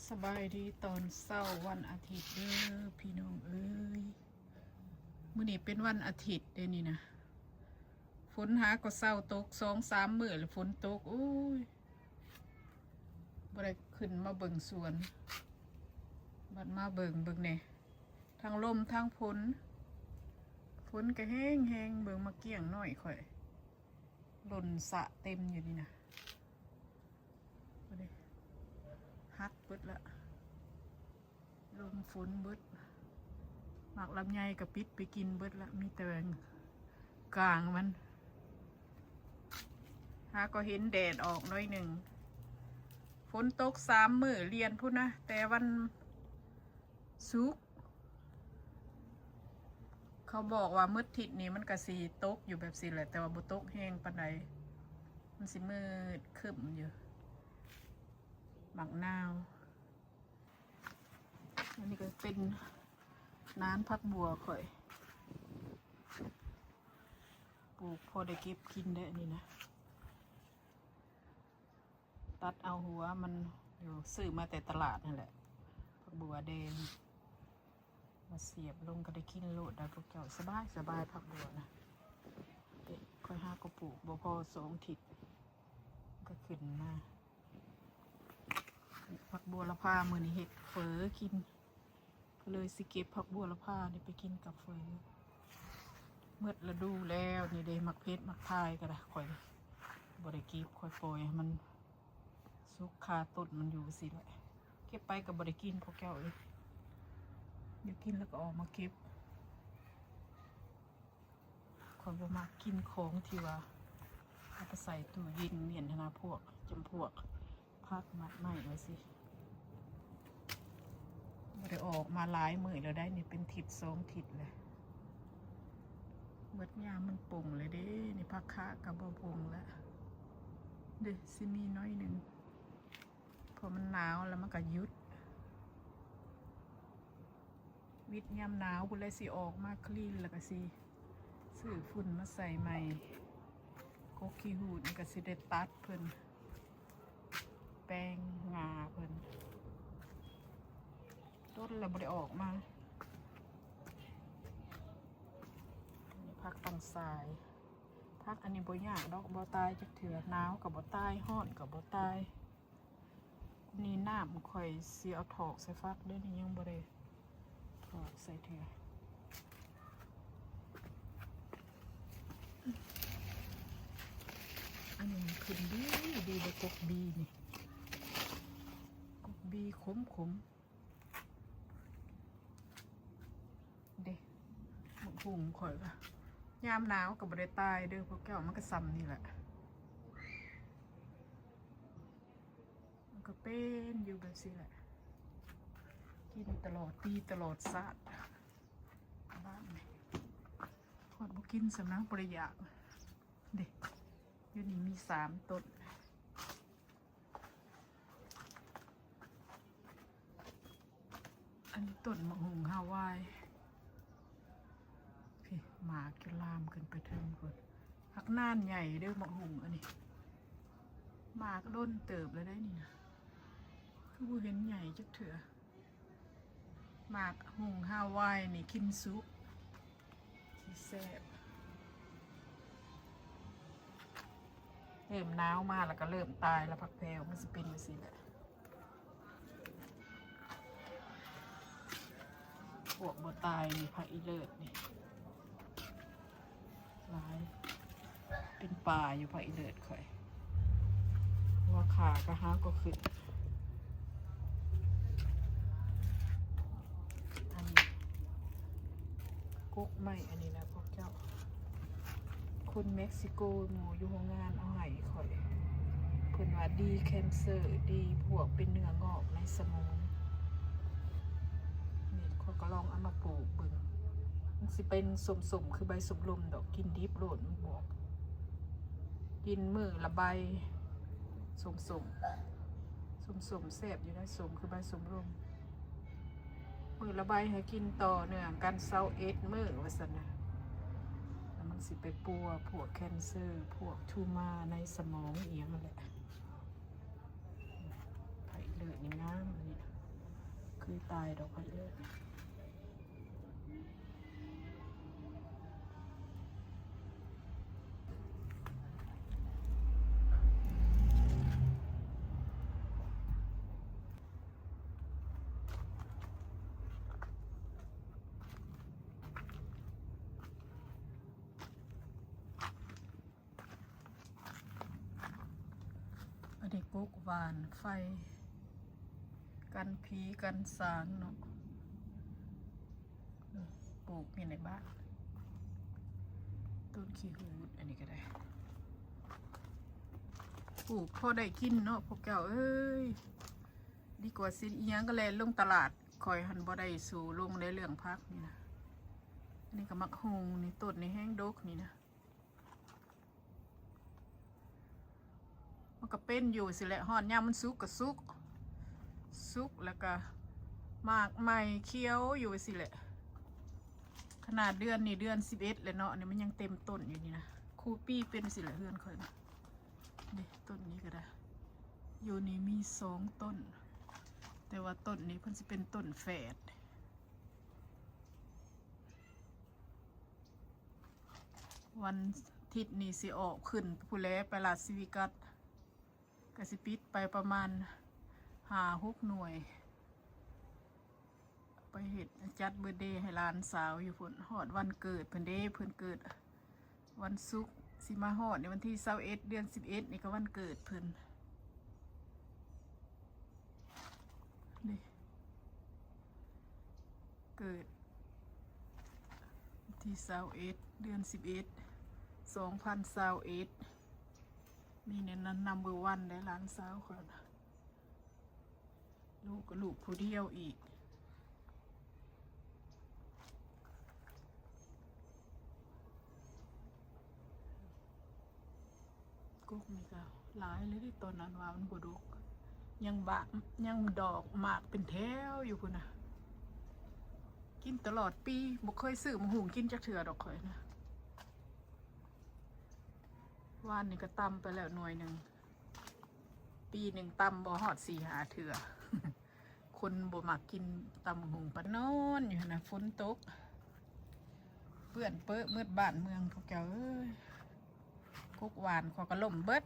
ສະບາຍດີຕອນເຊົ້າວັນອາທິດເດີພີ່ນ້ອງເອີຍ. ມື້ນີ້ເປັນວັນອາທິດເດ້ນີ້ນະ. ຝົນຫາກໍເຊົາຕົກ ສອງສາມມື້ແລ້ວຝົນຕົກ. ໂອ້ຍ ບໍ່ໄດ້ຂຶ້ນມາເບິ່ງສວນ. ບັດມາເບິ່ງ ເບິ່ງແດ່ ທັງລົມທັງຝົນ. ຝົນກໍແຮງໆ. ເບິ່ງໝາກກ້ຽງນ້ອຍຂ້ອຍ ຫຼົ່ນສະເຕັມຢູ່ນີ້ນະ. ເບິ່ງເດ້ ຫັກເບິດລະ ລົມຝົນເບິດ. ໝາກລຳໄຍກໍປິດໄປກິນເບິດລະ ມີແຕ່ແຫວ່ງກາງມັນ. ຫາກໍເຫັນແດດອອກໜ້ອຍໜຶ່ງ. ຝົນຕົກສາມມື້ລຽນພຸ້ນນະ ແຕ່ວັນສຸກ. ເຂົາບອກວ່າໝົດທິດນີ້ມັນກະຊິຕົກຢູ່ແບບຊີ້ແຫຼະ ແຕ່ວ່າບໍ່ຕົກແຮງປານໃດ ມັນຊິມືດຄຶ້ມຢູ່. ໝາກນາວ ອັນນີ້ກໍເປັນນານຜັກບົວຂ້ອຍ ປູກພໍໄດ້ເກັບກິນໄດ້ນີ້ນະ. ຕັດເອົາຫົວມັນຢູ່ ຊື້ມາແຕ່ຕະຫຼາດຫັ້ນແຫຼະ ຜັກບົວແດງ ມາສຽບລົງກໍໄດ້ກິນໂລດໄດ໋ພວກເຈົ້າ. ສະບາຍ ສະບາຍຜັກບົວນະ. ເອີ ຂ້ອຍຫາກໍປູກບໍ່ພໍສອງທິດ ກໍຂຶ້ນມາ. ຜັກບົວລະພາ ມື້ນີ້ເຮັດເຝີກິນ ກໍເລີຍຊິເກັບຜັກບົວລະພານີ້ໄປກິນກັບເຝີ. ໝົດລະດູແລ້ວນີ້ເດ້ ໝາກເຜັດໝາກພາຍກໍໄດ້ ຂ້ອຍບໍ່ໄດ້ເກັບ ຂ້ອຍປ່ອຍໃຫ້ມັນສຸກຄາຕົ້ນມັນຢູ່ຊີ້ແຫຼະ. ເກັບໄປກໍບໍ່ໄດ້ກິນພວກເຈົ້າເອີຍ ຢາກກິນແລ້ວກໍອອກມາເກັບ. ຂ້ອຍບໍ່ມັກກິນຂອງທີ່ວ່າເອົາໄປໃສ່ຕູ້ເຢັນ ແມ່ນຫັ້ນນະ ພວກ ຈຳພວກຜັກໝາກໄມ້ວ່າຊີ້. ບໍ່ໄດ້ອອກມາຫຼາຍມື້ແລ້ວໄດ໋ນີ້ ເປັນທິດສອງທິດແລ້ວ. ເບິດຍາມມັນປົ່ງແລ້ວເດ້ນີ້ ຜັກຄະກໍບໍ່ປົ່ງແລ້ວເດ້ ຊິມີໜ້ອຍໜຶ່ງ ເພາະມັນໜາວແລ້ວມັນກໍຢຸດ. ວິດຍາມໜາວພຸ້ນແຫຼະ ຊິອອກມາຄລີນ ແລ້ວກໍຊິຊື້ຝຸ່ນມາໃສ່ໃໝ່. ກົກຂີ້ຫູດນີ້ກໍຊິໄດ້ຕັດເພິ່ນ ແປງງາເພິ່ນ ດົນແລ້ວບໍ່ໄດ້ອອກມາ. ອັນນີ້ຜັກຕັງຊາຍ ຜັກອັນນີ້ບໍ່ຍາກດອກ ບໍ່ຕາຍຈັກເທື່ອ ໜາວກໍບໍ່ຕາຍ ຮ້ອນກໍບໍ່ຕາຍ. ນີ້ນ້ຳຂ້ອຍຊິເອົາຖອກໃສ່ຝັກເດີ ນີ້ຍັງບໍ່ໄດ້ຖອກໃສ່ເທື່ອ. ອັນນີ້ມັນຂຶ້ນດີ ດີເດ້ ກົກບີນີ້ ກົກບີຂົມໆ ເດ້. ບັກຫຸ່ງຂ້ອຍກະ ຍາມໜາວກໍບໍ່ໄດ້ຕາຍເດີພວກເຈົ້າ ມັນກໍຊ່ຳນີ້ແຫຼະ. ມັນກໍເປັນຢູ່ແບບຊີ້ແຫຼະ ກິນຕະຫຼອດປີຕະຫຼອດຊາດ. ບ້ານນີ້ ຂ້ອຍບໍ່ກິນສ່ຳນະ ບໍ່ໄດ້ຢາກເດ້. ຢູ່ນີ້ມີສາມຕົ້ນ. ອັນນີ້ຕົ້ນໝາກຫຸ່ງຮາວາຍ ພີ້ ໝາກຈະລາມຂຶ້ນໄປເທິງພຸ້ນ. ຜັກນານໃຫຍ່ເດີໝາກຫຸ່ງອັນນີ້ ໝາກດົນເຕີບແລ້ວໄດ໋ນີ້ນະ ຄືບໍ່ເຫັນໃຫຍ່ຈັກເທື່ອ. ໝາກຫຸ່ງຮາວາຍນີ້ກິນສຸກຊິແຊບ. ເລີ່ມໜາວມາແລ້ວກໍເລີ່ມຕາຍແລ້ວ ຜັກແພວມັນຊິເປັນຈັ່ງຊີ້ແຫຼະ. ພວກບໍ່ຕາຍນີ້ ພາກອີເລີດນີ້ ຫຼາຍ ເປັນປ່າຢູ່ພາກອີເລີດຂ້ອຍ. ຫົວຂາກໍຫາກໍຂຶ້ນ. ອັນກົກໄມ້ອັນນີ້ນະພວກເຈົ້າ ຄົນເມັກຊິໂກໝູ່ຢູ່ໂຮງງານເອົາໃຫ້ຂ້ອຍ ເພິ່ນວ່າດີແຄນເຊີ ດີພວກເປັນເນື້ອງອກໃນສະໝອງ. ນີ້ຂ້ອຍກໍລອງເອົາມາປູກເບິ່ງ ມັນຊິເປັນສົ້ມໆ ຄືໃບສົ້ມລົມດອກ ກິນດິບໂລດ ມັນບອກ ກິນມື້ລະໃບ. ສົ້ມໆ ສົ້ມໆ ແຊບຢູ່ໄດ໋ ສົ້ມຄືໃບສົ້ມລົມ. ມື້ລະໃບໃຫ້ກິນຕໍ່ເນື່ອງກັນຊາວເອັດມື້ວ່າຊັ້ນນະ ແລ້ວມັນຊິໄປປົວພວກແຄນເຊີ ພວກທູມາໃນສະໝອງອີ່ຫຍັງຫັ້ນແຫຼະ. ໄຜເລີດນີ້ງາມອັນນີ້ ຊິຕາຍດອກເພິ່ນເອີຍ. ອັນນີ້ກົກຫວ່ານໄຟ ກັນຜີກັນສາງເນາະ ປູກຢູ່ໃນບ້ານ. ຕົ້ນຂີ້ຫູດ ອັນນີ້ກໍໄດ້ ປູກພໍໄດ້ກິນເນາະພວກເຈົ້າເອີຍ. ດີກວ່າຊິອີ່ຫຍັງກໍແລ່ນລົງຕະຫຼາດ. ຂ້ອຍຫັ້ນບໍ່ໄດ້ສູ້ລົງໃນເລື່ອງຜັກນີ້ນະ. ອັນນີ້ກໍໝາກຫຸ່ງນີ້ ຕົ້ນນີ້ແຮງດົກນີ້ນະ. ມັນກໍເປັນຢູ່ຊີ້ແຫຼະ ຮອດຍາມມັນສຸກກໍສຸກ ສຸກແລ້ວກໍໝາກໃໝ່ຂຽວຢູ່ຊີ້ແຫຼະ. ຂະໜາດເດືອນນີ້ເດືອນສິບເອັດແລ້ວເນາະ ນີ້ມັນຍັງເຕັມຕົ້ນຢູ່ນີ້ນະ. ຄູ່ປີເປັນຊີ້ແຫຼະເຮືອນຂ້ອຍນະ. ນີ້ຕົ້ນນີ້ກໍໄດ້ ຢູ່ນີ້ມີສອງຕົ້ນ ແຕ່ວ່າຕົ້ນນີ້ເພິ່ນຊິເປັນຕົ້ນແຝດ. ວັນທິດນີ້ຊິອອກຂຶ້ນພຸ້ນແຫຼະ ໄປລາດຊີວິກັດ ກະຊິປິດໄປປະມານຫ້າຫົກໜ່ວຍ ໄປເຮັດ ຈັດເບີດເດໃຫ້ຫຼານສາວຢູ່ພຸ້ນ. ຮອດວັນເກີດເພິ່ນເດ້ ເພິ່ນເກີດວັນສຸກ ຊິມາຮອດໃນວັນທີຊາວເອັດ ເດືອນສິບເອັດນີ້ກໍວັນເກີດເພິ່ນເດ້. ເກີດວັນທີຊາວເອັດ ເດືອນສິບເອັດ ສອງພັນຊາວເອັດ. ນີ້ແມ່ນ number one ເດ້ ຫຼານສາວຂ້ອຍນະ. ລູກກໍລູກຜູ້ດຽວອີກ. ກົກນີ້ກໍຫຼາຍເລີຍເດ້ ຕອນນັ້ນວ່າມັນບໍ່ດົກ ຍັງບາກ ຍັງດອກໝາກເປັນແຖວຢູ່ພຸ້ນນະ. ກິນຕະຫຼອດປີ ບໍ່ເຄີຍຊື້ໝາກຫຸ່ງກິນຈັກເທື່ອດອກຂ້ອຍນະ. ວານນີ້ກໍຕຳໄປແລ້ວໜ່ວຍໜຶ່ງ ປີໜຶ່ງຕຳບໍ່ຮອດສີ່ຫ້າເທື່ອ. ຄົນບໍ່ມັກກິນຕຳບັກຫຸ່ງປານ ນອນຢູ່ຫັ້ນນະ ຝົນຕົກ ເປື້ອນເປິະໝົດບ້ານເມືອງພວກເຈົ້າເອີຍ. ກົກຫວ່ານຂ້ອຍກໍລົ້ມເບິດ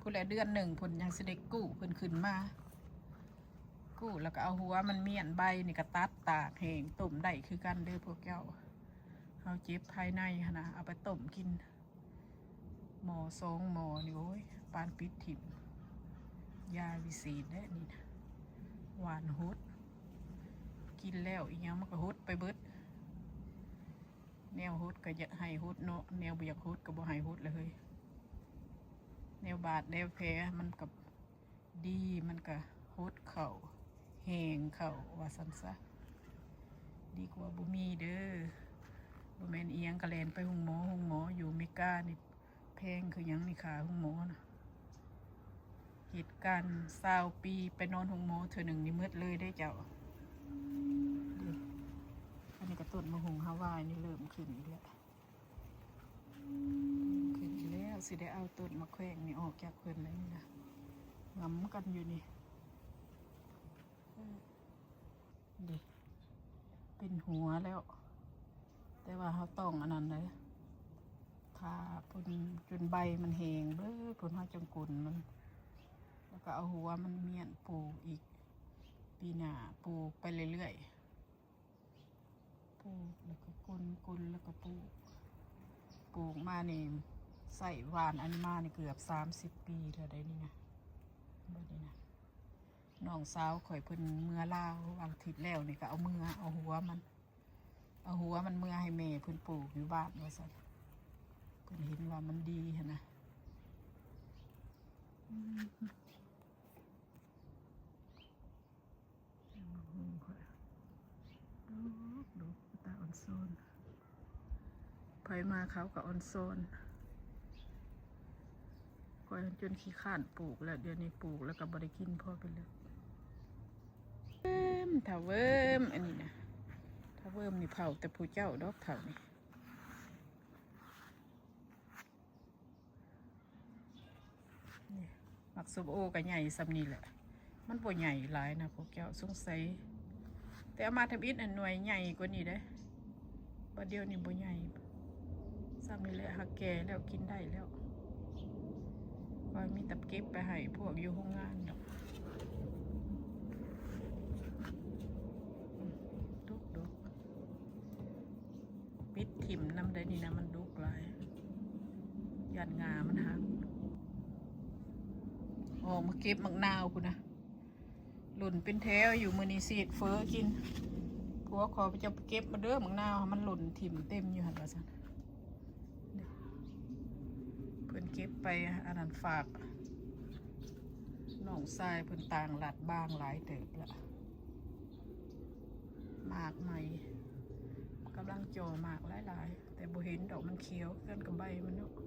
ພຸ້ນແຫຼະ ເດືອນໜຶ່ງພຸ້ນຍັງຊິໄດ້ກູ້ເພິ່ນຂຶ້ນມາ ກູ້ແລ້ວກໍເອົາຫົວມັນມ້ຽນ ໃບນີ້ກໍຕັດຕາກແຫ້ງຕົ້ມໄດ້ຄືກັນເດີພວກເຈົ້າ. ເຮົາເຈັບພາຍໃນຫັ້ນນະ ເອົາໄປຕົ້ມກິນ ໝໍ້ສອງໝໍ້ນີ້ ໂອ້ຍ ປານປິດຖິ້ມ. ຢາວິເສດເດ້ນີ້ນະ ຫວ່ານຫົດ ກິນແລ້ວອີ່ຫຍັງມັນກໍຫົດໄປເບິດ. ແນວຫົດກໍຢາກໃຫ້ຫົດເນາະ ແນວບໍ່ຢາກຫົດກໍບໍ່ໃຫ້ຫົດລະເຮີ້ຍ. ແນວບາດແນວແຜມັນກໍ ດີ ມັນກະຫົດເຂົ້າ ແຫ້ງເຂົ້າ ວ່າຊັ້ນຊະ. ດີກວ່າບໍ່ມີເດີ ບໍ່ແມ່ນອີ່ຫຍັງກະແລ່ນໄປໂຮງໝໍ ໂຮງໝໍຢູ່ເມການີ້ແພງຄືຫຍັງນີ້ ຄ່າໂຮງໝໍນະ. ເຮັດການຊາວປີ ໄປນອນໂຮງໝໍເທື່ອໜຶ່ງນີ້ໝົດເລີຍເດ້ເຈົ້າ. ອັນນີ້ກະຕົ້ນໝາກຫຸ່ງຮາວາຍນີ້ເລີ່ມຂຶ້ນອີກແລ້ວ. ຂຶ້ນອີກແລ້ວ ຊິໄດ້ເອົາຕົ້ນໝາກແຂວງນີ້ອອກຈາກເພິ່ນແລ້ວນີ້ນະ ງຳກັນຢູ່ນີ້. ເອີ ນີ້ເປັນຫົວແລ້ວ ແຕ່ວ່າເຮົາຕ້ອງອັນນັ້ນເດ້ ຖ້າເພິ່ນຈົນໃບມັນແຫ້ງເບີດ ເພິ່ນເຮົາຈັ່ງກົນມັນ ແລ້ວກໍເອົາຫົວມັນມ້ຽນປູກອີກ ປີໜ້າປູກໄປເລື້ອຍໆ. ປູກແລ້ວກໍກົນ ກົນແລ້ວກໍປູກ ປູກມານີ້ ໃຊ້ຫວ່ານອັນນີ້ມານີ້ເກືອບສາມສິບປີແລ້ວໄດ໋ນີ້ນະ. ບັດນີ້ນະ ນ້ອງສາວຂ້ອຍເພິ່ນເມືອລາວ ວັນອາທິດແລ້ວນີ້ກໍເອົາເມືອ ເອົາຫົວມັນ ເອົາຫົວມັນເມືອໃຫ້ແມ່ເພິ່ນປູກຢູ່ບ້ານວ່າຊັ້ນ ເພິ່ນເຫັນວ່າມັນດີຫັ້ນນະ. ອືມ ໝາກຫຸ່ງຂ້ອຍ ດອກ ດອກ ຕາອ່ອນຊອນ ໃຜມາເຂົາກໍອ່ອນຊອນ. ຂ້ອຍຈົນຂີ້ຄ້ານປູກແລ້ວ ດຽວນີ້ປູກແລ້ວກໍບໍ່ໄດ້ກິນພໍໄປເລີຍ. ເວີມ ຖ້າເວີມ ອັນນີ້ນະ ຖ້າເວີມນີ້ເຜົາແຕ່ຜູ້ເຈົ້າດອກ ເຖົ້ານີ້. ນີ້ ໝາກສົ້ມໂອກໍໃຫຍ່ສ່ຳນີ້ແຫຼະ ມັນບໍ່ໃຫຍ່ຫຼາຍນະພວກເຈົ້າ. ສົງໄສ ແຕ່ເອົາມາທຳອິດອັນໜ່ວຍໃຫຍ່ກວ່ານີ້ເດ້ ບັດດຽວນີ້ບໍ່ໃຫຍ່ ສ່ຳນີ້ແຫຼະ ຫາກແກ່ແລ້ວກິນໄດ້ແລ້ວ. ຂ້ອຍມີແຕ່ເກັບໄປໃຫ້ພວກຢູ່ໂຮງງານດອກ. ດອກໆ ປິດຖິ້ມນຳໄດ໋ນີ້ນະ ມັນດົກຫຼາຍ ຢ້ານງ່າມັນຫັກ. ອອກມາເກັບໝາກນາວພຸ້ນນະ ຫຼົ່ນເປັນແຖວຢູ່. ມື້ນີ້ຊິເຮັດເຝີກິນ. ຜົວຂ້ອຍ ເຈົ້າໄປເກັບມາເດີໝາກນາວ ມັນຫຼົ່ນຖິ້ມເຕັມຢູ່ຫັ້ນວ່າຊັ້ນ. ເພິ່ນເກັບໄປອັນນັ້ນ ຝາກນ້ອງຊາຍເພິ່ນ ຕ່າງລັດບາງຫຼາຍເຕີບລະ. ໝາກໃໝ່ ກຳລັງຈໍ່ໝາກຫຼາຍໆ ແຕ່ບໍ່ເຫັນດອກ ມັນຂຽວຄືກັນກັບໃບມັນເນາະ.